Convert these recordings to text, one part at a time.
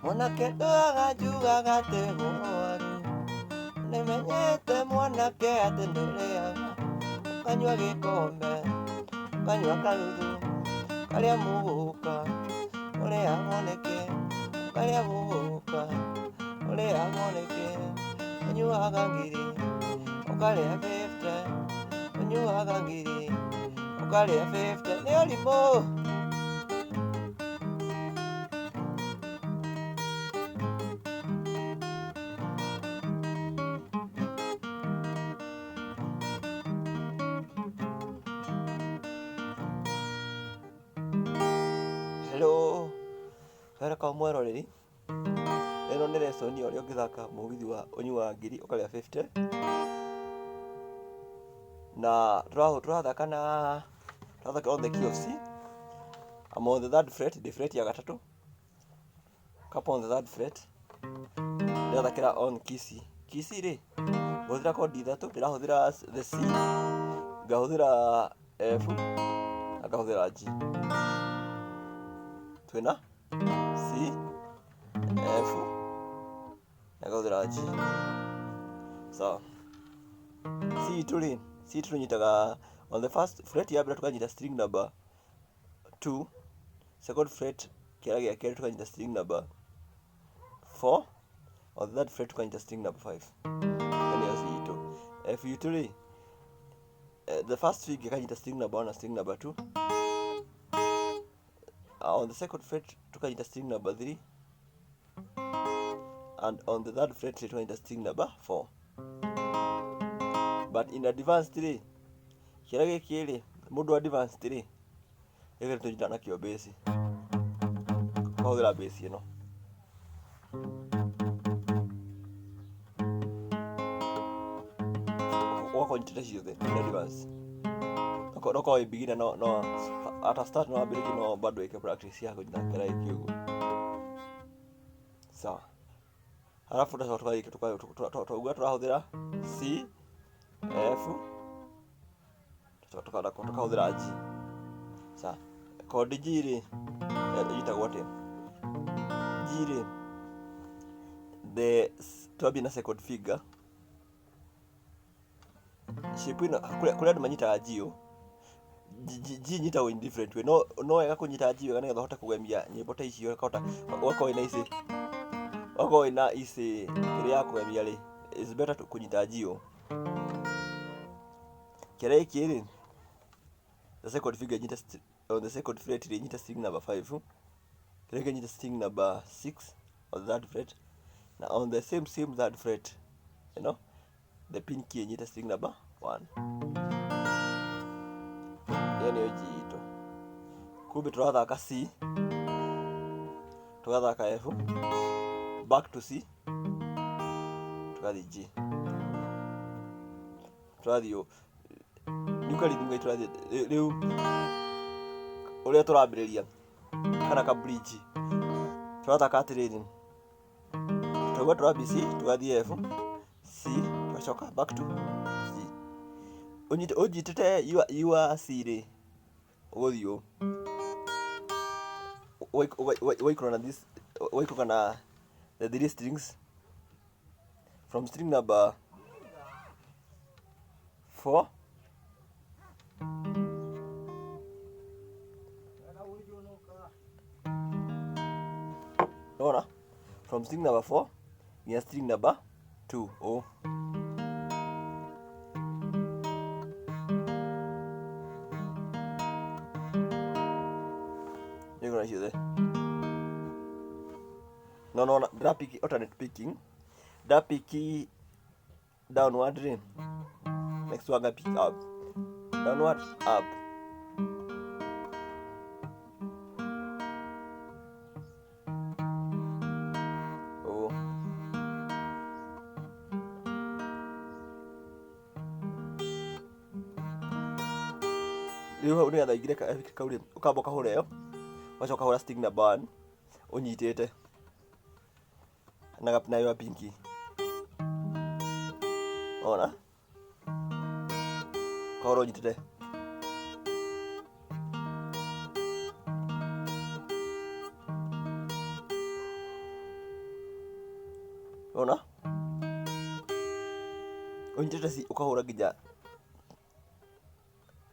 Mwanake nduaga njugaga atĩ mũrwaru. Nĩmenyete mwanake atĩ ndũrĩaga. Ũkanyua gĩkombe, ũkanyua kanuthu, ũkarĩa mũgũka, ũrĩagwo nĩkĩ? Ũkarĩa mũgũka, ũrĩagwo nĩkĩ? Ũnyuaga ngiri, ũkarĩa 50, ũnyuaga ngiri, ũkarĩa 50, nĩ ũrimũ. Hello, welcome mweroreri. Ĩno nĩ lesson ya ũrĩa ũngĩthaka mũgithi wa ũnyuaga ngiri ũkarĩa 50. Na tũrathaka na tũrathaka on the key of C. I'm on the third fret, ndĩ fret ya gatatũ. Couple on the third fret. Ndĩrathakĩra on key C. Key C rĩ, ngũhũthĩra kondi ithatũ, ndĩrahũthĩra the C, ngahũthĩra F, na ngahũthĩra G. Twĩna C, F, na ngahũthĩra G. Sawa. C itũ rĩ, C itũ tũnyitaga on the first fret ya mbere tũkanyita string number 2, second fret kĩara gĩa kerĩ tũkanyita string number 4, on the third fret tũkanyita string number 5. Ĩyo nĩyo C itũ. F itũ rĩ, the first finger ĩkanyita string number 1 na string number 2. On the second fret tukanyita string number 3, and on the third fret tukanyita string number 4. But in advanced rĩ, kĩara gĩkĩ rĩ, mũndũ advanced rĩ, gĩkĩ tũnyitaga nakĩo bass, ũkahũthĩra bass ĩno. Ũgakorwo ũnyitĩte ciothe in advance. No korwo wĩ beginner, no at a start no wambĩrĩrie, no bado wĩke practice ya kũnyita kĩara gĩkĩ ũguo. Sawa. Halafu tũgacoka twauga tũrahũthĩra C, F, tũkahũthĩra G. Sawa. Kodi G rĩ, ĩnyitagwo atĩa? G rĩ, the twambie na second finger. Shape ĩno, kũrĩ andũ manyitaga G ũũ. G ĩnyitagwo in different way. No wega kũnyita G wega nĩgetha ũhote kũgemia nyĩmbo ta icio, ũkahota ũgakorwo wĩna ici, ũgakorwo wĩna ici kĩrĩa ya kũgemia rĩ, it's better kũnyita G ũũ. Kĩara gĩkĩ rĩ, the second finger ĩnyite on the second fret rĩ, ĩnyite string number 5. Kĩrĩa kĩnyite string number 6 on the third fret, na on the same third fret, the pinky ĩnyite string number 1. Ĩyo nĩyo G itũ. Kumbe tũrathaka C, tũgathaka F, back to C, tũgathiĩ G. Tũrathiĩ ũũ. Rĩu karithmu tũrathiĩ rĩu ũrĩa tũrambĩrĩria kana ka bridge tũrathaka atĩrĩrĩ, twaigua tũrambia C, tũgathiĩ F, C, tũgacoka back to G. Ũnyitĩte your C rĩ, ũgũthiĩ ũũ, waikũrũka na this, waikũrũka na the three strings from string number 4 Unaona? From string number 4 nginya string number 2 ũũ. Nĩũkuona ciothe. No no ndĩra pick alternate picking. Ndapick downward rĩ, next one nga pick up. Downward, up. Ũũ. Rĩu hau nĩgetha ingĩre kau rĩ, ũkamba ũkahũra ĩyo, ũgacoka ũkahũra string number 1 ũnyitĩte na your pinky. Ona? Ũkahũra ũnyitĩte. Ona ũnyitĩte C ũkahũra nginya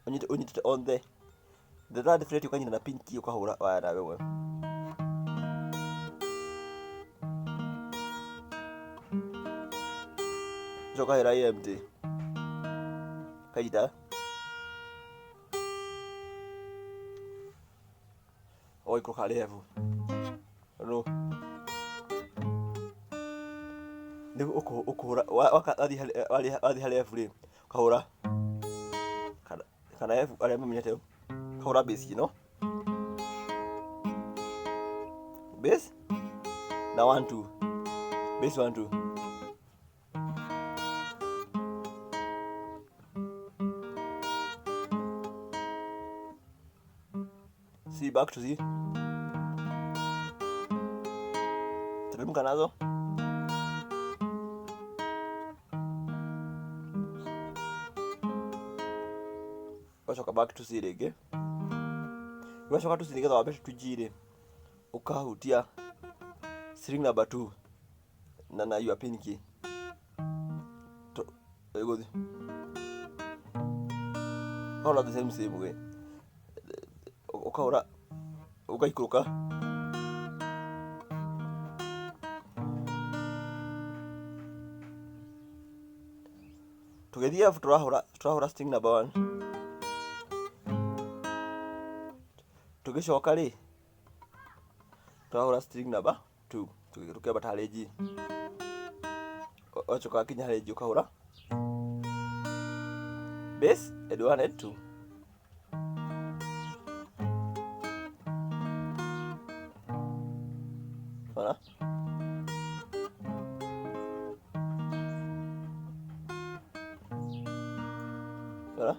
ũnyitĩte on the third fret, ũkanyita na pinky, ũkahũra waya nawe we. Ũcoka ũkahĩra AMT kanyita ũgaikũrũka harĩ F. No rĩu ũkũhũra wathiĩ harĩ F rĩ, ũkahũra kana F arĩa mamenyete, ũkahũra bass ĩno, bass na 1 2, bass 1 2. C, back to C, teremka nazo. Ũgacoka back to C rĩngĩ, ũgacoka to C nĩgetha wambe to G rĩ, ũkahutia string number 2 na your pinky ĩgũthiĩ ũkahũra the same same way, ũkahũra ũgaikũrũka. Tũgĩthiĩ F, tũrahũra string number 1. Tũgĩcoka rĩ, tũrahũra string number 2 tũkĩambata harĩ G. Ũgacoka wakinya harĩ G, ũkahũra bass and 1 and 2. Ona ona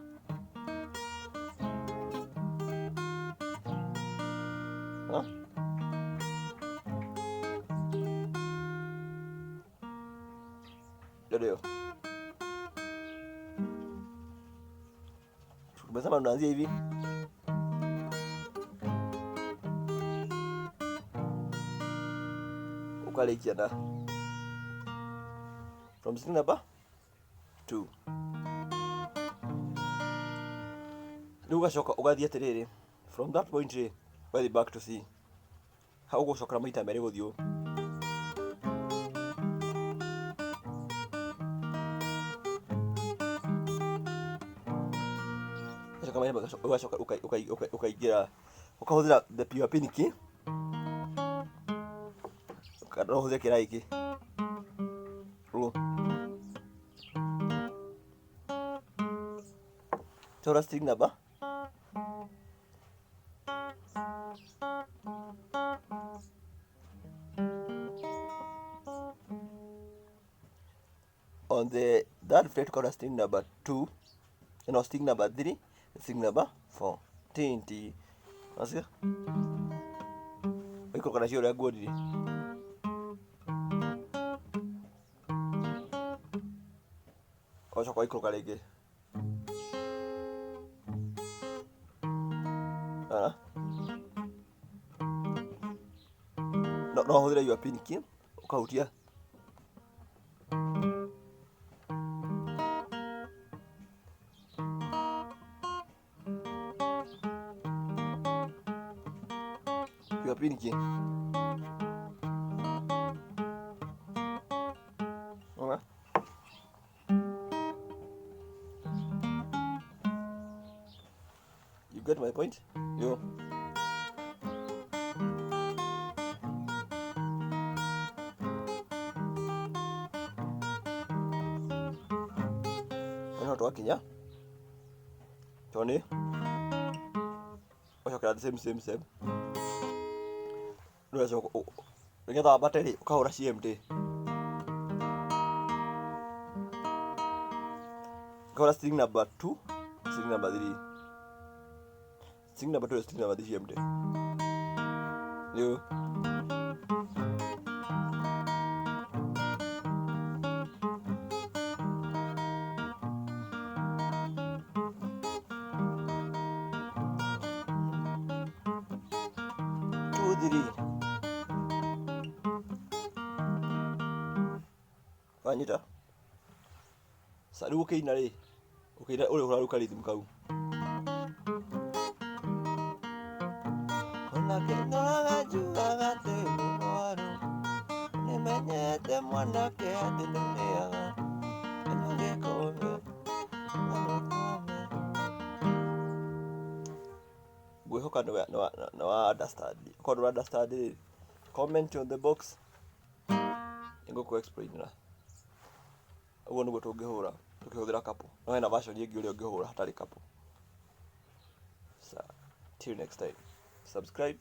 ona ndio tumesema tunaanzia hivi. Ukarĩkia na from string number 2. Rĩu ũgacoka ũgathiĩ atĩrĩrĩ, from that point rĩ, ũgathiĩ back to C. Hau ũgũcokera maita merĩ gũthiĩ ũũ. Ũgacoka maita merĩ, ũgacoka ũkaingĩra ũkahũthĩra the pure pinky, kana no ũhũthĩre kĩraĩ gĩkĩ ũũ. Chora string number on the third fret, ukahũra string number 2, no, string number 3, string number 4. Tinti nasikia ũikũrũka nacio ũrĩa nguonirie. Ũgacoka ũgaikũrũka rĩngĩ. Ona no ũhũthĩre your pinky, ũkahutia your pinky. Ona you get my point? Yo no twakinya tondũ ũcokera the same same same. Rĩu ũgacoka nĩgetha wambate rĩ, ũkahũra CMT, ũkahũra string number 2, string number 3, string number 2, string number 3, CMT. Yo 2 3. Wanyita? Sa rĩu ũkĩina rĩ, ũkĩina ũrĩhũra rĩu karhythm kau. Ona kĩnyoraga njugaga atĩ wĩ mũrwaru. Nĩmenyete mwanake atĩ nĩũrĩaga. Kanyua gĩkombe, Ngwĩhoka nĩ wa understand. Okorwo ndũra understand rĩ, comment on the box nĩngũkũ explain ĩra. Ũguo nĩguo tũngĩhũra tũkĩhũthĩra capo. No hena version ĩngĩ ũrĩa ũngĩhũra hatarĩ capo. Sawa. Till next time. Subscribe.